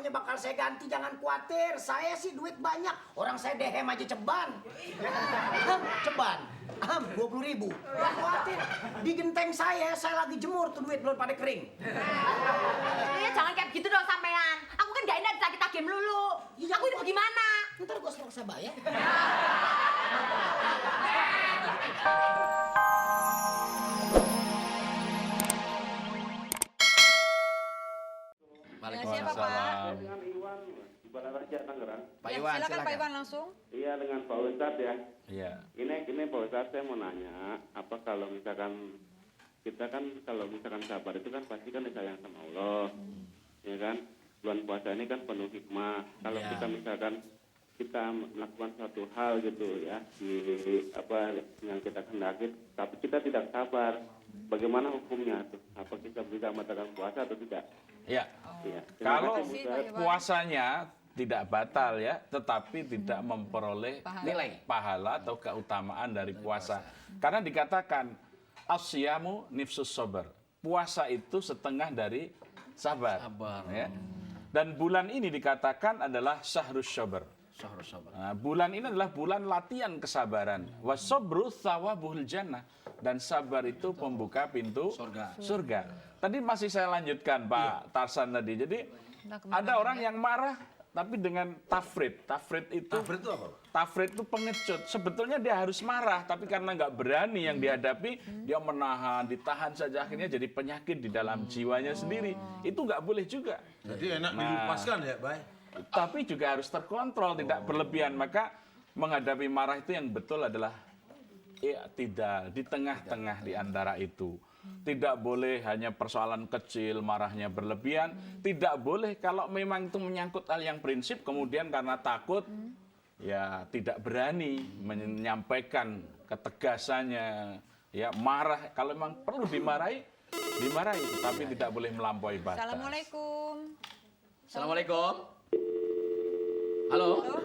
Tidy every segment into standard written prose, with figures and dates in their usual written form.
pokoknya bakal saya ganti, jangan khawatir. Saya sih duit banyak, orang saya dehem aja ceban. Ceban, 20.000. Jangan khawatir, di genteng saya lagi jemur tuh duit belum pada kering. Jangan kayak gitu dong sampean. Aku kan gak enak ditagih-tagih melulu. Aku hidup gimana? Ntar gue selesai bayar. Siapa Pak? Dengan Iwan di Balaraja Tangerang. Pak Iwan, silakan Pak Iwan langsung. Iya, dengan Pak Ustadz ya. Iya. Ini Pak Ustadz, saya mau nanya, apa kalau misalkan kita kan kalau misalkan sabar itu kan pasti kan disayang sama Allah, ya kan? Bulan puasa ini kan penuh hikmah. Kalau kita misalkan kita melakukan suatu hal gitu ya, di apa yang kita kehendaki, tapi kita tidak sabar, bagaimana hukumnya tuh? Apa kita bisa membatalkan puasa atau tidak? Iya. Iya. Kalau Terima kasih, Ustadz. puasanya tidak batal ya, tetapi tidak memperoleh Nilai. pahala atau keutamaan dari puasa. Karena dikatakan asyamu nifsus sabar. Puasa itu setengah dari sabar. Sabar. Ya. Dan bulan ini dikatakan adalah syahrus sabar. Syahrul sabar. Nah, bulan ini adalah bulan latihan kesabaran. Wasabru thawabuhul jannah. Dan sabar itu pembuka pintu surga. Tadi masih saya lanjutkan Pak Tarsan tadi. Jadi ada orang yang marah tapi dengan tafrid. Tafrid itu apa? Tafrid itu pengecut. Sebetulnya dia harus marah, tapi karena nggak berani yang dihadapi, dia menahan, ditahan saja akhirnya jadi penyakit di dalam jiwanya sendiri. Itu nggak boleh juga. Jadi enak dilupaskan ya, Bay? Tapi juga harus terkontrol, tidak berlebihan. Maka menghadapi marah itu yang betul adalah tidak di tengah-tengah di antara itu. Tidak boleh hanya persoalan kecil, marahnya berlebihan. Tidak boleh kalau memang itu menyangkut hal yang prinsip, kemudian karena takut, ya tidak berani menyampaikan ketegasannya. Ya marah, kalau memang perlu dimarahi, tapi tidak boleh melampaui batas. Assalamualaikum. Assalamualaikum. Halo. Halo.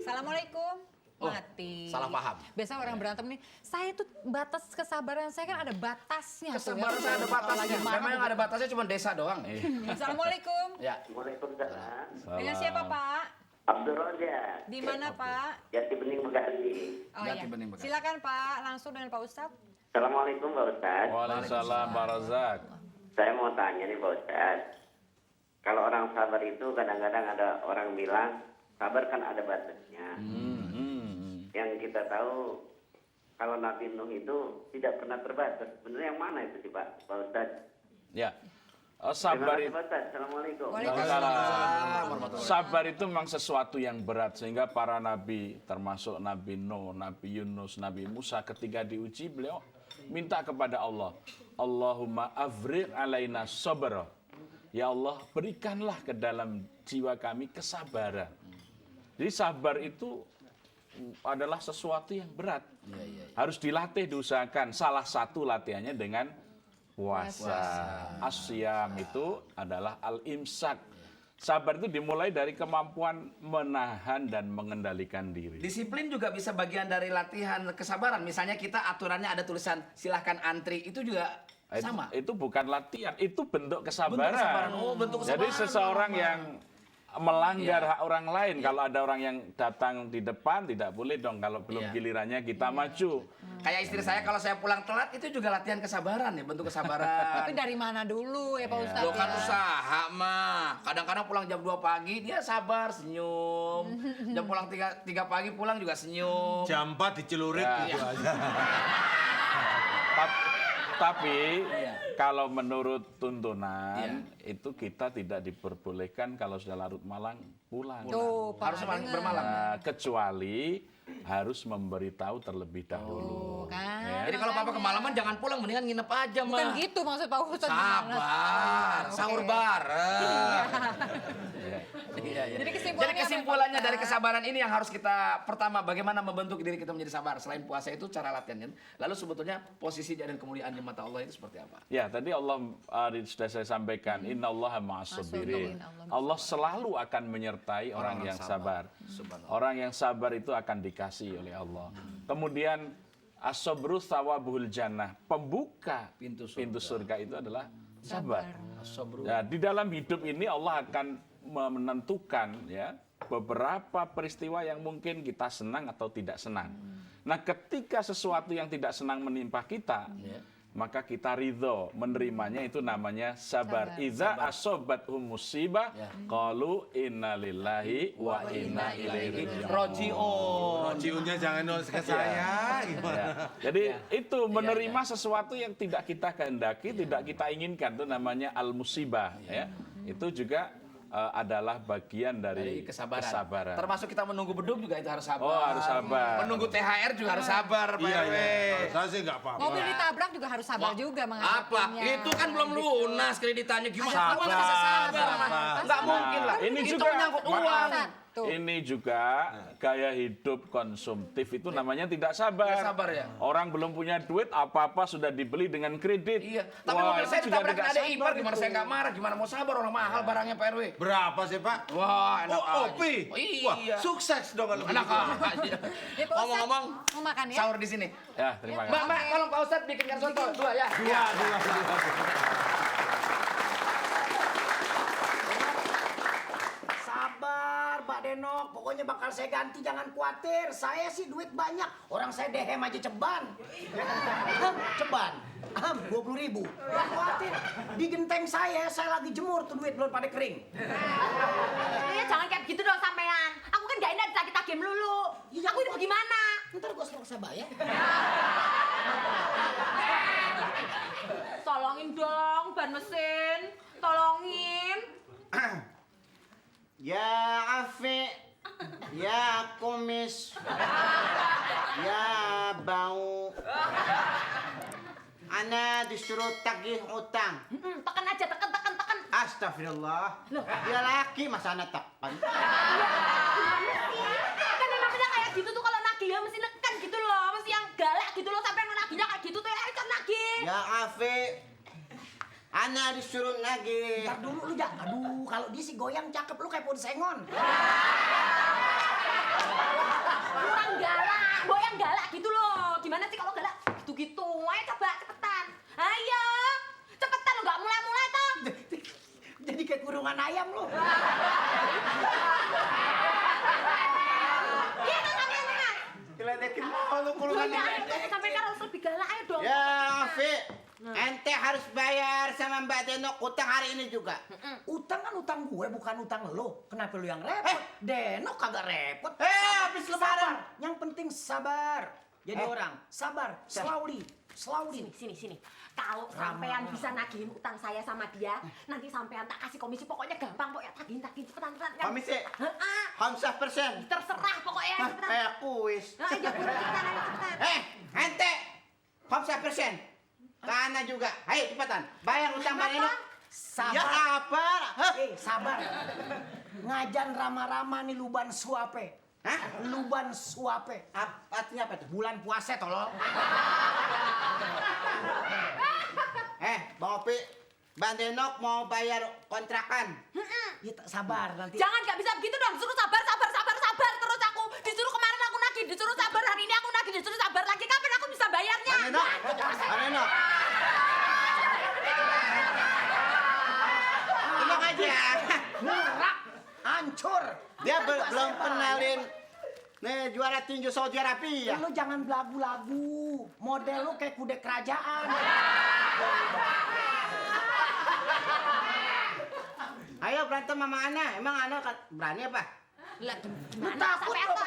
Assalamualaikum. Oh, Mati. salah paham. Biasa orang berantem nih, saya tuh batas kesabaran saya kan ada batasnya. Kesabaran saya ada batasnya. Memang yang ada batasnya cuma desa doang. Assalamualaikum. Ya. Waalaikumsalam. Dengan siapa Pak? Abdul Rojak. Di mana Pak? Jati Bening Bekasi. Oh Jati iya. Bening Bekasi. Silakan Pak, langsung dengan Pak Ustadz. Assalamualaikum Pak Ustadz. Waalaikumsalam Pak Razak. Saya mau tanya nih Pak Ustadz. Kalau orang sabar itu kadang-kadang ada orang bilang sabar kan ada batasnya. Yang kita tahu kalau Nabi Nuh itu tidak pernah terbatas. Sebenarnya yang mana itu sih Pak Ustadz? Ya. Terima Sabar kasih itu. Pak Ustadz. Assalamualaikum. Sabar itu memang sesuatu yang berat sehingga para nabi termasuk Nabi Nuh, Nabi Yunus, Nabi Musa ketika diuji beliau minta kepada Allah, Allahumma afrigh alaina sabra. Ya Allah, berikanlah ke dalam jiwa kami kesabaran. Jadi sabar itu adalah sesuatu yang berat. Harus dilatih, diusahakan. Salah satu latihannya dengan puasa. Asyam itu adalah al-imsak. Sabar itu dimulai dari kemampuan menahan dan mengendalikan diri. Disiplin juga bisa bagian dari latihan kesabaran. Misalnya kita aturannya ada tulisan silahkan antri, itu juga sama. Itu bukan latihan, itu bentuk kesabaran. Bentuk kesabaran. Oh, bentuk kesabaran. Jadi seseorang yang melanggar hak orang lain, kalau ada orang yang datang di depan tidak boleh dong kalau belum gilirannya kita maju. Kayak istri saya kalau saya pulang telat itu juga latihan kesabaran ya, bentuk kesabaran. Tapi dari mana dulu ya Pak Ustadz? Lo kan usaha mah. Kadang-kadang pulang jam 2 pagi dia sabar senyum. Jam pulang 3 pagi pulang juga senyum. Jam 4 dicelurit gitu aja. Tapi kalau menurut tuntunan itu kita tidak diperbolehkan kalau sudah larut malam pulang. Tuh, Pak, Harus bermalam. Kecuali harus memberitahu terlebih dahulu. kan. Jadi kalau papa kemalaman jangan pulang, mendingan nginep aja mah. Bukan gitu maksud Pak Ustadz. Sabar, sahur bareng. Jadi Jadi kesimpulannya dari kesabaran ini yang harus kita pertama bagaimana membentuk diri kita menjadi sabar. Selain puasa itu cara latihannya. Lalu sebetulnya posisi dan kemuliaan di mata Allah itu seperti apa? Ya, tadi Allah sudah saya sampaikan, innallaha ma'as-sabirin. Allah selalu akan menyertai orang yang sabar. Orang yang sabar itu akan dikasih oleh Allah. Kemudian as-sabru thawabuhul jannah. Pembuka pintu surga itu adalah sabar. Ya, di dalam hidup ini Allah akan menentukan ya beberapa peristiwa yang mungkin kita senang atau tidak senang. Nah, ketika sesuatu yang tidak senang menimpa kita, maka kita ridho menerimanya, itu namanya sabar. Iza asobat musibah qalu innalillahi wa inna ilaihi raji'un. Rojiunnya jangan ke saya. Gimana? Ya. Jadi itu menerima sesuatu yang tidak kita kehendaki, tidak kita inginkan, itu namanya al-musibah ya. Itu juga adalah bagian dari kesabaran. Termasuk kita menunggu beduk juga itu harus sabar. Oh, harus sabar. Menunggu THR juga harus sabar, Pak Iya, RW. iya. Saya sih nggak apa-apa. Mobil ditabrak juga harus sabar juga Apa? menghadapinya. Itu kan belum lunas kreditannya gimana? Ada Kamu proses bisa sabar. sabar. Nggak mungkin lah. Ini itu juga menyangkut uang. Tuh. Ini juga gaya hidup konsumtif itu namanya tidak sabar. Nggak sabar ya? Orang belum punya duit, apa-apa sudah dibeli dengan kredit. Iya, tapi Wah, mobil itu saya juga ditabrak tidak ada sabar ipar, gimana itu. saya nggak marah? Gimana mau sabar, orang mahal barangnya Pak RW. Berapa sih, Pak? Wah, enak Oh, aja. Opi. Oh, iya. Wah, sukses dong kalau Enak begitu. aja. Ya, Pak Ustadz, Ngomong-ngomong, mau makan ya? sahur di sini. Ya, terima Mbak, kasih. Mbak, tolong Pak Ustadz bikinkan soto 2 ya. Dua. Sabar, Mbak Denok. Pokoknya bakal saya ganti, jangan khawatir. Saya sih duit banyak. Orang saya dehem aja ceban. Ceban. 20.000. Jangan khawatir. Di genteng saya lagi jemur tuh duit belum pada kering. Jangan kayak gitu dong sampean. Aku kan gak enak sakit tagih melulu. Aku hidup gimana? Ntar gua selesai bayar. Tolongin dong ban mesin. Tolongin. Ya Afi, ya Kumis, ya Bau. Ana disuruh tagih utang. Tekan aja, tekan. Astagfirullah. Dia laki masa ana tekan. Kan yang namanya kayak gitu tuh kalau nagih ya mesti neken gitu loh. Mesti yang galak gitu loh sampai nagihnya kayak gitu tuh ya ikut nagih. Ya Afi, ana disuruh nagih. Ntar dulu lu jangan. Aduh, kalau dia sih goyang cakep lu kayak pohon sengon. Kurang galak, boyang galak gitu loh. Gimana sih kalau galak? Gitu-gitu. Ayo coba cepetan. Ayo. Cepetan lo nggak mulai-mulai toh. Jadi kayak kurungan ayam lu. Iya kan sampean kan? Diledekin malu kurungan Iya, ini. sampai kan harus lebih galak ayo dong. Ya Afi, ente harus bayar sama Mbak Denok utang hari ini juga. Utang kan utang gue, bukan utang lo. Kenapa lu yang repot? Denok kagak repot. Habis lebaran. Sabar. Yang penting sabar. Jadi orang sabar, slowly. Sini. Kalau sampean bisa nagihin utang saya sama dia, nanti sampean tak kasih komisi. Pokoknya gampang pokoknya tagihin cepetan. Komisi? Heeh. 50%. Terserah pokoknya cepetan. Kayak kuis. Nah, ayo cepetan. Ente 50%. Kana juga. Ayo cepetan. Bayar utang Mbak Denok. Sabar. Ya apa? Hah? Sabar. Ngajan rama-rama nih luban suape. Hah? Luban suape. Artinya apa tuh? Bulan puasa tolong. Bang Opi, Mbak Denok mau bayar kontrakan. Ya sabar nanti. Jangan nggak bisa begitu dong. Disuruh sabar terus aku. Disuruh kemarin aku nagih, disuruh sabar hari ini aku nagih, disuruh sabar lagi. Kapan aku bisa bayarnya? Mbak Denok, Mbak Denok. Tenang aja. Murak, hancur. Dia belum kenalin nih juara tinju Saudi Arabia. Lu jangan belagu-lagu. Model lu kayak kuda kerajaan. Ayo berantem sama Ana. Emang Ana berani apa? Lah Lu gimana? takut Sampai lu? apa?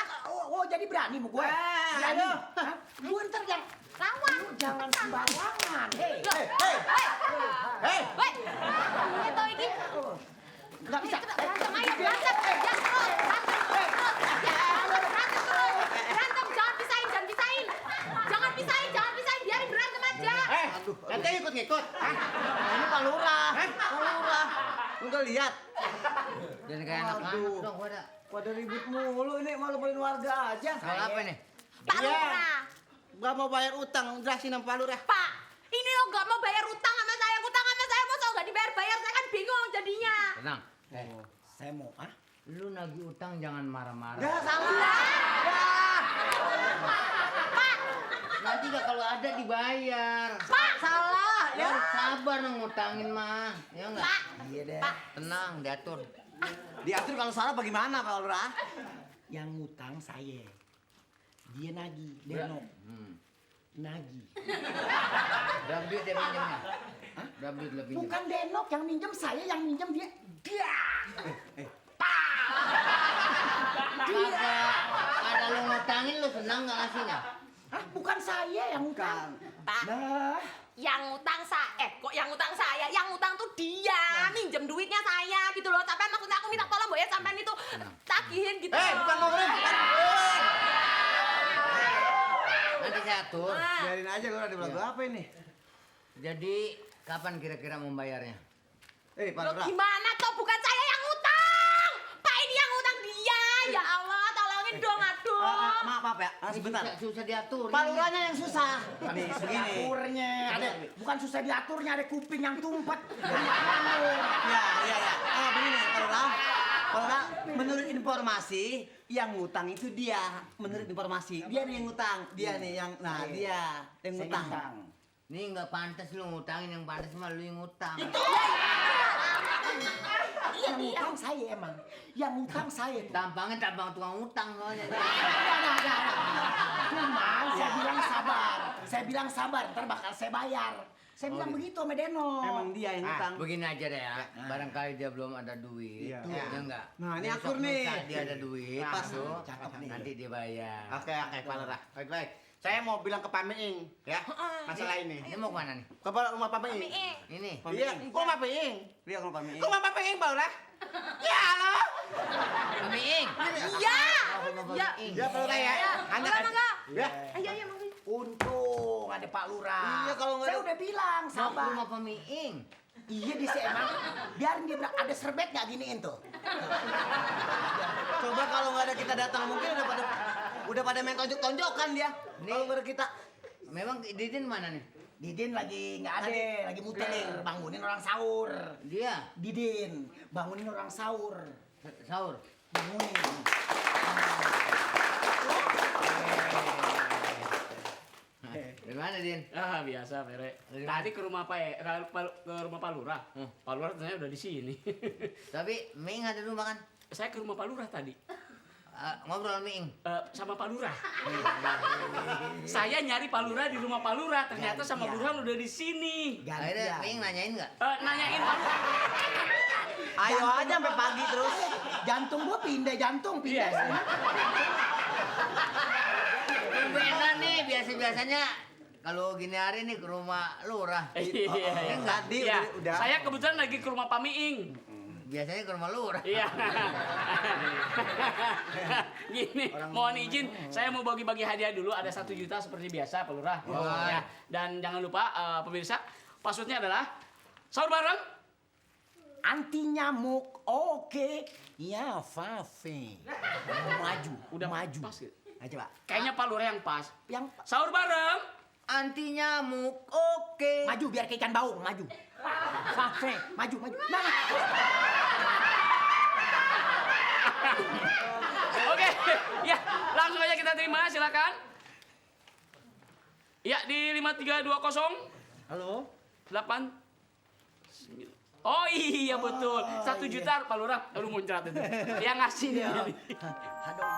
Oh, jadi berani sama gue? Berani? ayo. Hah? Lu ntar yang Lawan. Lu jangan sembarangan. Hei. Hei, Woi. Itu iki. Nggak bisa. Berantem ayo berantem. Ya terus. Berantem jangan pisahin. Jangan pisahin, biarin berantem aja. ente ikut-ngikut. Hah? Ini Pak Lurah. Hah? Lurah. Udah lihat. Jadi kayak anak-anak dong, pada. Pada ribut mulu ini malu-maluin warga aja. Salah apa nih? Pak Iya. Lurah. Gak mau bayar utang, jelasin sama Pak Lurah. Pak, ini lo nggak mau bayar utang sama saya, masa nggak dibayar, saya kan bingung jadinya. Tenang. Saya mau, Lu nagih utang jangan marah-marah. salah. Nanti gak kalau ada dibayar. Pak, Salah. Ya, sabar. sabar dong ngutangin mah. Ya enggak? Pak, Iya deh. Pak. Tenang, diatur. Diatur kalau salah bagaimana Pak Lurah? Yang ngutang saya. Dia nagih, Deno. Nagih. Berapa duit dia pinjamnya? Berapa duit lo pinjam? Bukan Denok yang minjem saya, yang minjem dia. Dia. Kagak. Ada lo ngutangin lo senang nggak ngasihnya? Hah, bukan saya yang ngutang. Pak. Nah, Yang ngutang kok yang ngutang saya? Yang ngutang tuh dia, minjem duitnya saya gitu loh. Sampai maksudnya aku minta tolong ya sampean itu tagihin gitu. Bukan ngobrol, bukan. Nanti saya atur. Nah, Biarin aja Lurah di belagu apa ini? Jadi kapan kira-kira membayarnya? Pak loh, Lurah. gimana toh bukan saya yang ngutang? Pak ini yang ngutang dia. Ya Allah, tolongin dong aduh. Maaf ya, sebentar. Susah diatur. Pak Lurahnya yang susah. Ini begini. diaturnya. Ada, bukan susah diaturnya, ada kuping yang tumpet. Ya. Begini Pak Lurah. Pak Lurah, menurut informasi yang ngutang itu dia. Menurut informasi dia nih yang ngutang. Dia nih yang, dia yang Saya ngutang. ngutang. Ini nggak pantas lu ngutangin, yang pantas mah lu yang ngutang. Yang ngutang saya emang. Yang ngutang saya. Tampangnya tampang tukang ngutang soalnya. Cuman saya bilang sabar. Saya bilang sabar, ntar bakal saya bayar. Saya bilang begitu sama Deno. Emang dia yang ngutang. Begini aja deh ya, barangkali dia belum ada duit, Iya. ya enggak? Nah, ini Besok akur nih. lusa dia ada duit, Pas, tuh, cakep nih. nanti dia bayar. Oke, Pak Lurah. Baik. Saya mau bilang ke Pak Meing, ya, masalah ini. Ini mau kemana nih? Ke rumah Pak Meing. Miing. Ini? Iya, kok Pak Meing? Iya, ke rumah Pak Meing. Ke rumah Pak Meing, Pak Lurah. Ya, halo. Kami Ing. Iya. Ya. Ya, Pak Lurah ya. Mangga, mangga. Ya. Ayo, mangga. Untung ada Pak Lurah. Iya, kalau nggak saya ada- udah bilang Mau ke sabar. rumah Kami Ing. Iya di sini emang. Biarin dia bilang ada serbet nggak giniin tuh. Coba kalau nggak ada kita datang mungkin udah pada main tonjok-tonjokan dia. Kalau nggak ada kita. Memang Didin mana nih? Didin lagi nggak ada, lagi muter bangunin orang sahur. Dia Didin bangunin orang sahur. sahur. Bangunin. Dari mana Din? Ah biasa Pere. Tadi ke rumah ke rumah Pak Lurah. Pak Lurah ternyata udah di sini. Tapi Ming ada rumah kan? Saya ke rumah Pak Lurah tadi. Ngobrol sama Ming. Sama Pak Lurah. Saya nyari Pak Lurah di rumah Pak Lurah, ternyata sama Gantian. Burhan udah di sini. Akhirnya Gantian. Ming nanyain nggak? Nanyain Pak Lurah. Ayo aja sampai pagi terus. Jantung gua pindah jantung pindah. Iya. Beda nih, biasa-biasanya kalau gini hari nih ke rumah Lurah. Iya. Tadi Iya. udah. Saya kebetulan lagi ke rumah Pak Miing. Biasanya ke rumah Lurah. Iya. Gini, mohon izin, saya mau bagi-bagi hadiah dulu. Ada 1 juta seperti biasa, Pak Lurah. Ya. Dan jangan lupa pemirsa, passwordnya adalah sahur bareng. Anti nyamuk. Oke. Ya, Fafe. Maju. Udah maju. pas gitu. Ayo coba. Kayaknya Pak Lurah yang pas. Yang Sahur bareng. Anti nyamuk, oke. maju biar kayak ikan baung, maju. Fafe, maju. Nah. Oke, ya langsung aja kita terima, silakan. Ya di 5320 Halo. 8. Oh iya betul, 1 juta Pak Lurah, lu muncrat itu. Yang ngasih dia. Aduh.